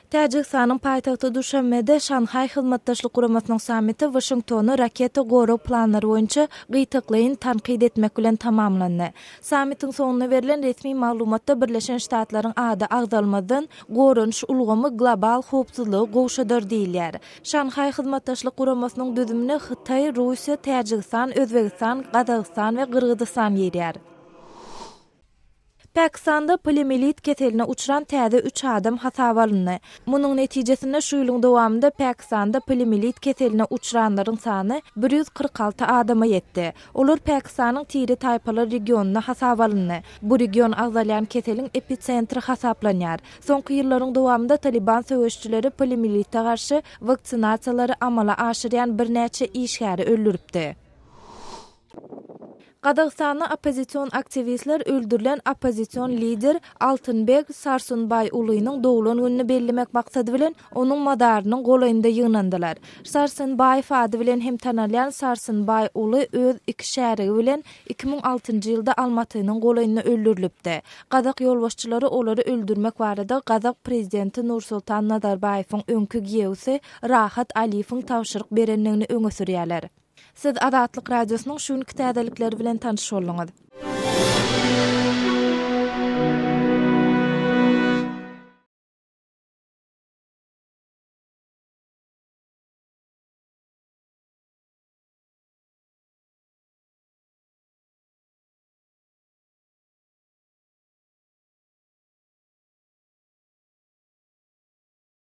Täjigistanyň paýtagty Duşanbede Şanhaý Hyzmatdaşlyk Guramasynyň sammiti Waşingtony raketa gorag planlary boýunça gytaklaýyn tankyt etmek bilen tamamlandy. Sammitiň soňunda berlen resmi maglumatda Birleşen Ştatlaryň ady agzalmazdan, goranyş ulgamy global howpsuzlygy gowşadar diýilýär. Şanhaý Hyzmatdaşlyk Guramasynyň düzümine Hytaý, Russiýa, Täjigistan, Özbegistan, Gazagystan we Gyrgyzystan girýär. Pakistanda poliomiýelit keseline uçran täze üç adam hasaba alyndy. Munuň netijesinde şu ýylyň dowamynda Pakistanda poliomiýelit keseline uçranlaryň sany 146 adama ýetdi. Olar Pakistanyň tire-taýpalar regionynda hasaba alyndy. Bu region agzalýan keseliň episentri hasaplanýar. Soňky ýyllaryň dowamynda Talyban söweşijileri poliomiýelite garşy waksinasiýalary amala aşyrýan birnäçe işgäri öldüripdi. Gazagystanda oppozision aktiwistler öldürilen oppozision lider Altynbek Sarsunbaý ulynyň doglan gününi bellemek maksady bilen onuň mazarynyň golaýynda ýygnandylar. Sarsenbaýew ady bilen hem tanalýan Sarsenbaý uly öz iki şärigi bilen 2006-njy ýylda Almatynyň golaýynda öldürilipdi. Gazak ýolbaşçylary olary öldürmek barada gazak prezidenti Nursultan Nazarbaýewiň öňki giýewisi Rahat Aliýewiň tabşyryk berendigini öňe sürýärler. Siz Azatlyk Radiosynyň şu günki täzelikleri bilen tanyş bolduňyz.